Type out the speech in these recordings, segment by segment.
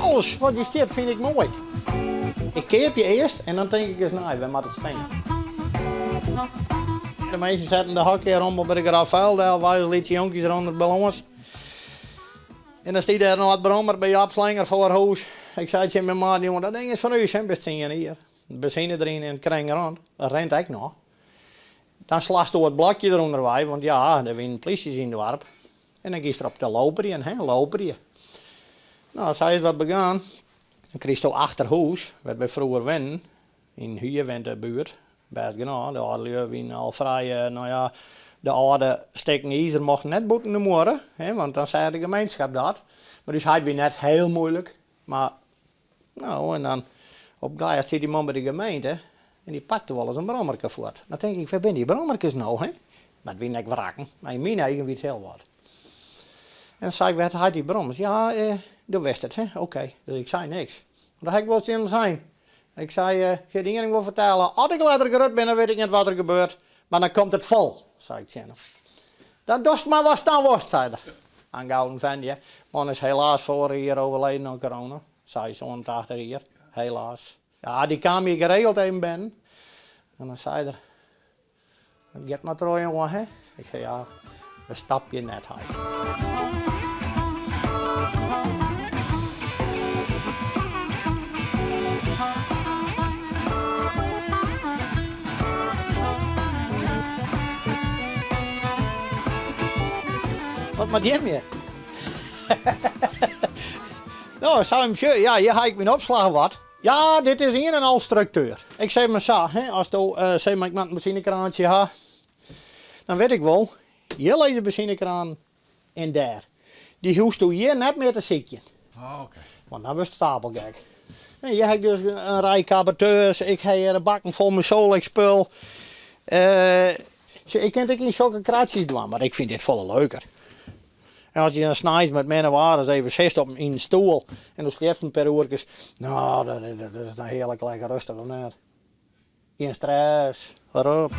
Alles wat hjir stiet fyn ik moai. Ik keapje earst en dan tink ik ris nei, wêr moat it stean? De minsken setten de hockeyrommel by de grof fuil del, wy as lytse jonkjes rûnen der bylâns. En dan stie dêr in âld brommer by Jaap Slinger foar hûs. Ik sei tsjin myn maat, jonge, dat ding is fan ús, hè, bist tsien jier. Benzine deryn en it kring rûn, dat rint ek noch. Dan slasto it blokje derûnder wei, want ja, der wienen plysjes yn it doarp. En dan giest derop te loperjen, hè, loperje. No, sa is wat begaan. Dan kristo achter hûs, wêr't wy froeger wennen, yn hierwentebuert, bêst genôch. De âldelju wienen al frij, no ja, de âlde stikken izer mochten net bûten de muorre, hè, want dan sei de gemeenschap dat. Mar ús heit wie net hiel muoilik, mar No, en dan op dei stie dy man by de gemeente en dy pakte wolris in brommerke fuort. Dan tink ik, wêr binne dy brommerkes no, hè? Mar it wienen ek wrakken, mar yn myn eagen wie it hiel wat. En dan sei ik, wêr hat dy brommers? Ja, do wist it, hè? Oké. Dus ik sei niks. Mar dat ha ik wol tsjin him sein. Ik sei, ik sil dy ien ding wol fertelle, as ik letter grut bin, dan wit ik net wat der gebeurt, mar dan komt it fol, sei ik tsjin him. Dan dochst mar watst dwaan wolst, sei er. In gouden fan, ja. Man is helaas foarich jier overleden oan corona. 86 jier, helaas. Ja, dy kaam hjir geregeld even binnen. En dan sei er, it giet mar troch jonge, hè? Ik sei, ja, we stapje net, heit. Wat moat jim hjir? No, sa him sjoch, ja, hjir ha ik myn opslach wat. Ja, dit is ien en al struktuer. Ik sis mar sa, hè, as do sis mar ik moat in benzinekraantsje ha, dan wit ik wol, hjir lizze benzinekranen en dêr. Dy hoechsto hjir net mear te sykjen. Oh, oké. Want dan wurdst stapelgek. En hjir ha ik dus in rij karburateurs, ik ha hjir bakken fol mei Solex-spul. Sjoch, ik kin it ek yn sokke kratsjes dwaan, mar ik fyn dit folle leuker. En as je dan sneins mei it minne waar ris even sitst op yn in stoel en do sliepst in pear oerkes, no, dat is dan hearlik lekker rêstich of net? Gjin stress, rop.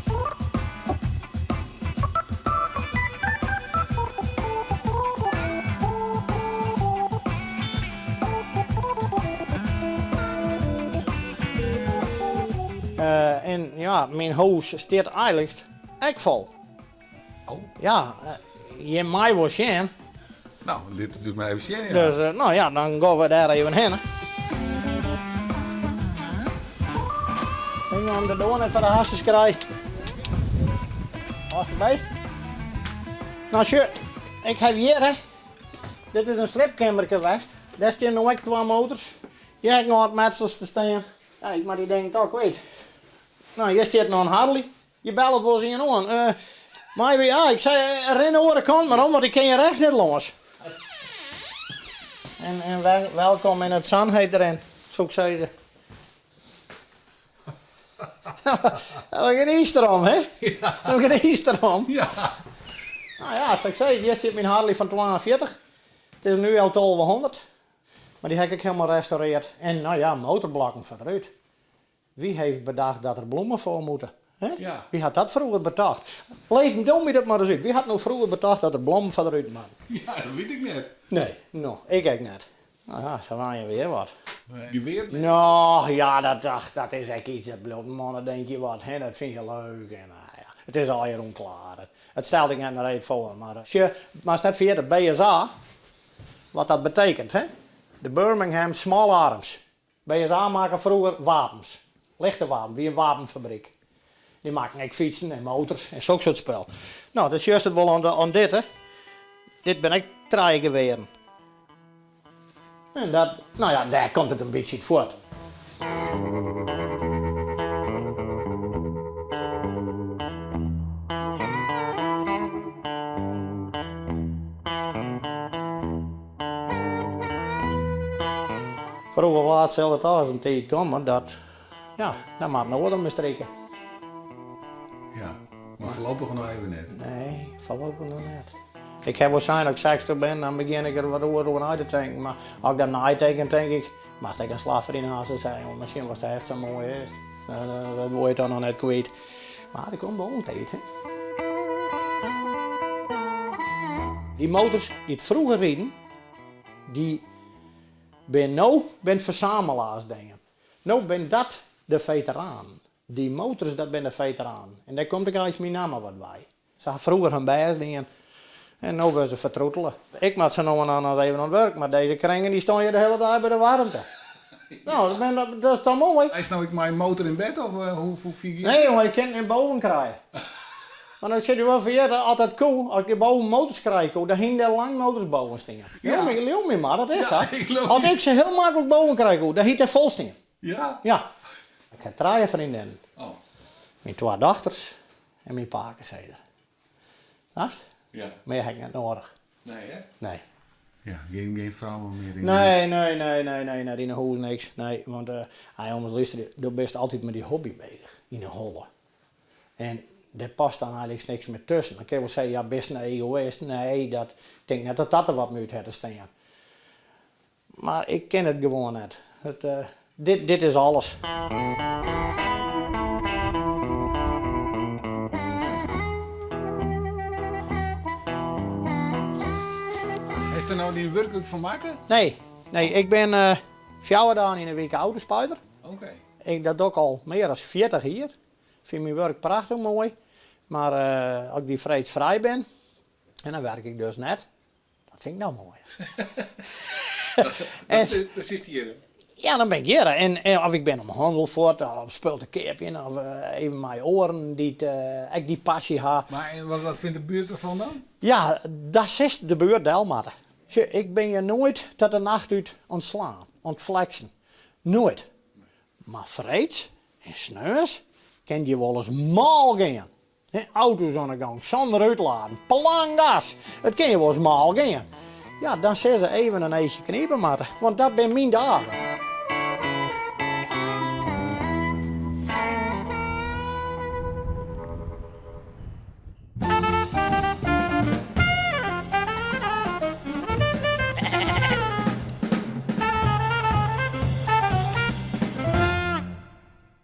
En ja, myn hûs stiet eigenliks ek fol. Oh. Ja, jim meie wol sjen. No, lit it ús mar even sjen. Ja. Dus, eh, no ja, dan gean we dêr even hinne. Ik om de doar net foar de harsens krij. Alsjeblieft. No sjoch, ik ha hjir, hè. Dit is in sliepkeamerke west. Dêr stean no ek twa motors. Hjir ha ik noch wat metsels te stean. Ja, ik moat dy dingen toch kwyt. No, hjir stiet noch in Harley. Je bellet wolris ien oan. Mei wy, ah, ik sei, rin de oare kant mar om, want ik kin hjir echt net lâns. En, en welkom in het Sanhedrin, soe ik sizze. Dan gniist erom, hè? Ja. Dan gniist erom. Ja. Nou ja, sa't ik sei, hjir stiet myn Harley fan 42. It is in UL 1200. Mar dy ha ik ek hielendal restaurearre. En no ja, motorblokken foar derút. Wie heeft bedacht dat der blommen foar moeten? Hè? Ja. Wie hat dat froeger betocht? Lis do my dat mar ris út. Wie hat no froeger betocht dat der blommen foar derút moatte? Ja, dat wit ik net. Nee, no, ik ek net. No ja, sa wenje we hjir wat. Gewear? No, ja, dat, ach, dat is ek iets, dat bliuwt in mannedenkje wat, hè, dat fyn je leuk en no ja, it is allegear ûnklaar. It stelt ek net in reet foar, mar sjoch, moatst net ferjitte, BSA, wat dat betekent, hè? De Birmingham Small Arms. BSA makke froeger wapens, lichte wapens, wie in wapenfabryk. Dy makken ek fytsen en motors en sok soart spul. No, dan sjochst it wol oan dit, hè. Dit binne ek trije gewearen. En dat, no ja, dêr komt it in bytsje út fuort. Froech of laat sil der toch ris in tiid komme dat, ja, dan moat in oar om my strike. Ja, mar foarlopich noch even net. Nee, foarlopich noch net. Ik ha wol sein, as ik 60 bin, dan begjin ik der wat oer oer nei te tinken. Mar as ik dan neitink, dan tink ik, moatst ek in slach foar dyn harses ha, jonge. Mar sjen watst hast, sa moai is it. Dat wol je toch noch net kwyt. Mar der komt wol in tiid, hè. Dy motors dy't froeger riden, dy. Bin no bin fersamelaars dingen. No bin dat de feteranen. Dy motors dat bin de feteranen. En dêr komt ek eins myn namme wat wei. Se ha froeger hun bêst dien en no wurde se fertroetele. Ik moat sa no en dan noch even oan it wurk, mar dizze kringen dy stean hjir de hiele dei by de waarmte. No, dat is toch moai? Is no ek mei in motor yn bed of hoe fier giet it? Nee jonge, ik kin it net boven krije. Mar no sit ik wol ferjitten, as dat koe, as ik boven motors krije koe, dan hiene dêr lang motors boven stean. Leau my mar, dat is sa. As ik se hiel maklik boven krije koe, dan hie it dêr fol stean. Ja? Ja. Ik ha trije freondinnen. Myn twa dochters en myn pakesizzer. Snapst? Ja. Mear ha ik net noadich. Nee, hè? Nee. Ja, gjin, gjin frouwen mear yn Nee, nee, nee, nee, nee, net yn 'e hûs niks. Nee, want uh, hy ommers luister, do bist altyd mei dy hobby bezich, yn 'e holle. En dêr past dan eigenlik niks mear tusken. Dan kin je wol sizze, ja, bist in egoïst. Nee, dat, ik tink net dat dat der wat mei út hat te stean. Mar ik kin it gewoan net. It, dit, dit is alles. Hast der no dyn wurk ek fan makke? Nee, nee, ik bin uh, fjouwer dagen yn 'e wike autospuiter. Oké. Ik, dat doch ik al mear as 40 jier. Fyn myn wurk prachtich moai. Mar uh, as ik dy freeds frij bin, en dan werk ik dus net, Dat fyn ik no moai. Dan sitst hjir. Ja, dan bin ik hjir. En, of ik bin om hannel fuort, of spul te keapjen, of even mei oaren dy't ek dy passy ha. Mar en wat fynt de buert derfan dan? Ja, dat silst de buert del moatte. Sjoch, ik bin hjir noait ta de nacht út oan it slaan, oan it fleksen. Noait. Mar freeds en sneons kin it hjir wolris mâl gean. Auto's oan de gong, sûnder útladen, plank gas. It kin hjir wolris mâl gean. Ja, dan sille se even in eachje knipe moatte, want dat binne myn dagen.